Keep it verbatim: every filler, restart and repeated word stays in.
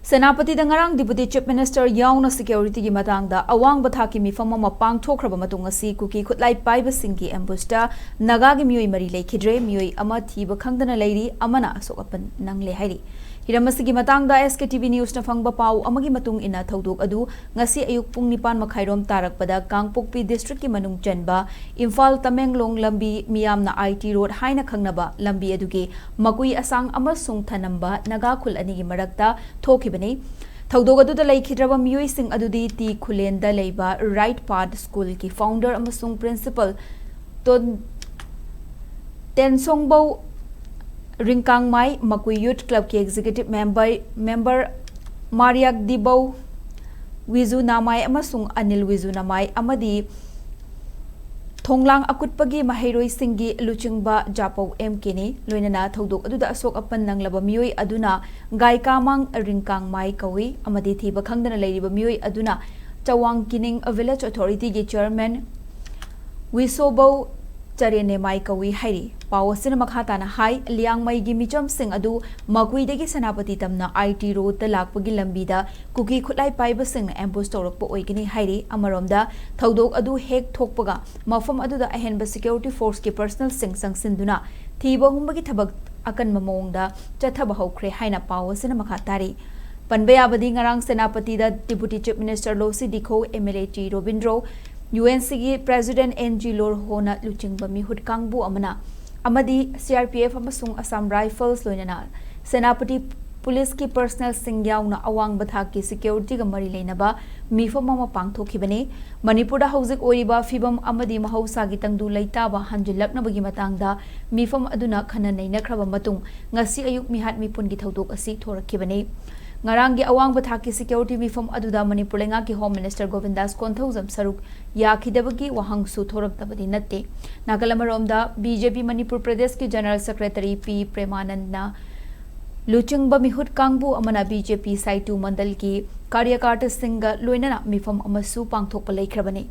ꯁꯦꯅꯥꯄꯇꯤꯗ ꯉꯔꯥꯡ Deputy Chief Minister ꯌꯥꯎꯅ security ꯒꯤ ꯃꯇꯥꯡꯗ ꯑꯋꯥꯡꯕ ꯊꯥꯛꯀꯤ ꯃꯤꯐꯝ ꯑꯃ ꯄꯥꯡꯊꯣꯛꯈ꯭ꯔꯕ ꯃꯇꯨꯡ ꯑꯁꯤ ꯀꯨꯀꯤ ꯈꯨꯠꯂꯥꯏ ꯄꯥꯏꯕꯁꯤꯡꯒꯤ ambush ꯇ ꯅꯥꯒꯥꯒꯤ ꯃꯤꯑꯣꯏ ꯃꯔꯤ ꯂꯩꯈꯤꯗ꯭ꯔꯦ, ꯃꯤꯑꯣꯏ ꯑꯃ ꯊꯤꯕ ꯈꯪꯗꯅ ꯂꯩꯔꯤ, ꯑꯃꯅ ꯑꯁꯣꯛ ꯑꯄꯟ ꯅꯪꯂꯦ ꯍꯥꯏꯔꯤ꯫ ꯍꯤꯔꯝ ꯑꯁꯤꯒꯤ ꯃꯇꯥꯡꯗ S K T V News ꯅ ꯐꯪꯕ ꯄꯥꯎ ꯑꯃꯒꯤ ꯃꯇꯨꯡ ꯏꯟꯅ, ꯊꯧꯗꯣꯛ ꯑꯗꯨ ꯉꯁꯤ ꯑꯌꯨꯛ ꯄꯨꯡ ꯅꯤꯄꯥꯟ ꯃꯈꯥꯏꯔꯣꯝ ꯇꯥꯔꯛꯄꯗ ꯀꯥꯡꯄꯣꯛꯄꯤ district ꯀꯤ ꯃꯅꯨꯡ ꯆꯟꯕ ꯏꯝꯐꯥꯜ ꯇꯃꯦꯡꯂꯣꯡ ꯂꯝꯕꯤ, ꯃꯤꯌꯥꯝꯅ I T road ꯍꯥꯏꯅ ꯈꯪꯅꯕ ꯂꯝꯕꯤ ꯑꯗꯨꯒꯤ ꯃꯀꯨꯏ ꯑꯁꯥꯡ ꯑꯃꯁꯨꯡ ꯊꯅꯝꯕ ꯅꯥꯒꯥ ꯈꯨꯜ ꯑꯅꯤꯒꯤ ꯃꯔꯛꯇ ꯊꯣꯛꯈꯤꯕꯅꯤ꯫ ꯊꯧꯗꯣꯛ ꯑꯗꯨꯗ ꯂꯩꯈꯤꯗ꯭ꯔꯕ ꯃꯤꯑꯣꯏꯁꯤꯡ ꯑꯗꯨꯗꯤ ꯇꯤ ꯈꯨꯂꯦꯟꯗ ꯂꯩꯕ Right Path School ꯒꯤ founder ꯑꯃꯁꯨꯡ principal ꯇꯣꯟ-, ꯇꯦꯟꯁꯣꯡꯕꯧ ꯔꯤꯡꯀꯥꯡꯃꯥꯏ, ꯃꯀꯨꯏ Youth Club ꯀꯤ executive member, member ꯃꯥꯔꯤꯌꯥꯛꯗꯤꯕꯧ ꯋꯤꯖꯨ ꯅꯥꯃꯥꯏ ꯑꯃꯁꯨꯡ ꯑꯅꯤꯜ ꯋꯤꯖꯨ ꯅꯥꯃꯥꯏ ꯑꯃꯗꯤ ꯊꯣꯡꯂꯥꯡ ꯑꯀꯨꯠꯄꯒꯤ ꯃꯍꯩꯔꯣꯏꯁꯤꯡꯒꯤ ꯂꯨꯆꯤꯡꯕ ꯖꯥꯄꯧ M K ꯅꯤ꯫ ꯂꯣꯏꯅꯅ ꯊꯧꯗꯣꯛ ꯑꯗꯨꯗ ꯑꯁꯣꯛ ꯑꯄꯟ ꯅꯪꯂꯕ ꯃꯤꯑꯣꯏ ꯑꯗꯨꯅ ꯒꯥꯏꯀꯥꯃꯥꯡ ꯔꯤꯡꯀꯥꯡꯃꯥꯏ ꯀꯧꯏ ꯑꯃꯗꯤ ꯊꯤꯕ ꯈꯪꯗꯅ ꯂꯩꯔꯤꯕ ꯃꯤꯑꯣꯏ ꯑꯗꯨꯅ ꯆꯋꯥꯡ ꯀꯤꯅꯤꯡ Village Authority ꯒꯤ chairman ꯋꯤꯁꯣꯕꯧ ꯆꯔꯦꯅꯦꯃꯥꯏ ꯀꯧꯏ ꯍꯥꯏꯔꯤ꯫ ꯄꯥꯎ ꯑꯁꯤꯅ ꯃꯈꯥ ꯇꯥꯅ ꯍꯥꯏ, ꯂꯤꯌꯥꯡꯃꯩꯒꯤ ꯃꯤꯆꯝꯁꯤꯡ ꯑꯗꯨ ꯃꯀꯨꯏꯗꯒꯤ ꯁꯦꯅꯥꯄꯇꯤ ꯇꯝꯅ I T road ꯇ ꯂꯥꯛꯄꯒꯤ ꯂꯝꯕꯤꯗ ꯀꯨꯀꯤ ꯈꯨꯠꯂꯥꯏ ꯄꯥꯏꯕꯁꯤꯡꯅ ambush ꯇꯧꯔꯛꯄ ꯑꯣꯏꯒꯅꯤ ꯍꯥꯏꯔꯤ꯫ ꯑꯃꯔꯣꯝꯗ, ꯊꯧꯗꯣꯛ ꯑꯗꯨ ꯍꯦꯛ ꯊꯣꯛꯄꯒ ꯃꯐꯝ ꯑꯗꯨꯗ ꯑꯍꯦꯟꯕ security force ꯀꯤ personnel ꯁꯤꯡ ꯆꯪꯁꯤꯟꯗꯨꯅ ꯊꯤꯕ ꯍꯨꯝꯕꯒꯤ ꯊꯕꯛ ꯑꯀꯟꯕ ꯃꯑꯣꯡꯗ ꯆꯠꯊꯕ ꯍꯧꯈ꯭ꯔꯦ ꯍꯥꯏꯅ ꯄꯥꯎ ꯑꯁꯤꯅ ꯃꯈꯥ ꯇꯥꯔꯤ꯫ ꯄꯟꯕ ꯌꯥꯕꯗꯤ, ꯉꯔꯥꯡ ꯁꯦꯅꯥꯄꯇꯤꯗ Deputy Chief Minister Losii Dikho, M L A T Robindro, U N C ꯒꯤ President N G ꯂꯣꯔꯍꯣꯅ ꯂꯨꯆꯤꯡꯕ ꯃꯤꯍꯨꯠ ꯀꯥꯡꯕꯨ ꯑꯃꯅ ꯑꯃꯗꯤ C R P F ꯑꯃꯁꯨꯡ Assam Rifles ꯂꯣꯏꯅꯅ ꯁꯦꯅꯥꯄꯇꯤ ꯄꯨꯂꯤꯁꯀꯤ personnel ꯁꯤꯡ ꯌꯥꯎꯅ ꯑꯋꯥꯡꯕ ꯊꯥꯛꯀꯤ security ꯒ ꯃꯔꯤ ꯂꯩꯅꯕ ꯃꯤꯐꯝ ꯑꯃ ꯄꯥꯡꯊꯣꯛꯈꯤꯕꯅꯤ꯫ ꯃꯅꯤꯄꯨꯔꯗ ꯍꯧꯖꯤꯛ ꯑꯣꯏꯔꯤꯕ ꯐꯤꯕꯝ ꯑꯃꯗꯤ ꯃꯍꯧꯁꯥꯒꯤ ꯇꯪꯗꯨ ꯂꯩꯇꯥꯕ ꯍꯟꯖꯤꯜꯂꯛꯅꯕꯒꯤ ꯃꯇꯥꯡꯗ ꯃꯤꯐꯝ ꯑꯗꯨꯅ ꯈꯟꯅ ꯅꯩꯅꯈ꯭ꯔꯕ ꯃꯇꯨꯡ ꯉꯁꯤ ꯑꯌꯨꯛ ꯃꯤꯍꯥꯠ ꯃꯤꯄꯨꯟꯒꯤ ꯊꯧꯗꯣꯛ ꯑꯁꯤ ꯊꯣꯔꯛꯈꯤꯕꯅꯤ꯫ ꯉꯔꯥꯡꯒꯤ ꯑꯋꯥꯡꯕ ꯊꯥꯛꯀꯤ security ꯃꯤꯐꯝ ꯑꯗꯨꯗ ꯃꯅꯤꯄꯨꯔ ꯂꯩꯉꯥꯛꯀꯤ Home Minister ꯒꯣꯕꯤꯟꯗꯥꯁ ꯀꯣꯟꯊꯧꯖꯝ ꯁꯔꯨꯛ ꯌꯥꯈꯤꯗꯕꯒꯤ ꯋꯥꯍꯪꯁꯨ ꯊꯣꯔꯛꯇꯕꯗꯤ ꯅꯠꯇꯦ꯫ ꯅꯥꯀꯜ ꯑꯃꯔꯣꯝꯗ, B J P ꯃꯅꯤꯄꯨꯔ ꯄ꯭ꯔꯗꯦꯁꯀꯤ General Secretary ꯄꯤ ꯄ꯭ꯔꯦꯃꯥꯅꯟꯗꯅ ꯂꯨꯆꯤꯡꯕ ꯃꯤꯍꯨꯠ ꯀꯥꯡꯕꯨ ꯑꯃꯅ B J P ꯁꯥꯏꯇꯨ ꯃꯟꯗꯜꯒꯤ ꯀꯥꯔꯌꯀꯥꯔꯇꯥꯁꯤꯡꯒ ꯂꯣꯏꯅꯅ ꯃꯤꯐꯝ ꯑꯃꯁꯨ ꯄꯥꯡꯊꯣꯛꯄ ꯂꯩꯈ꯭ꯔꯕꯅꯤ꯫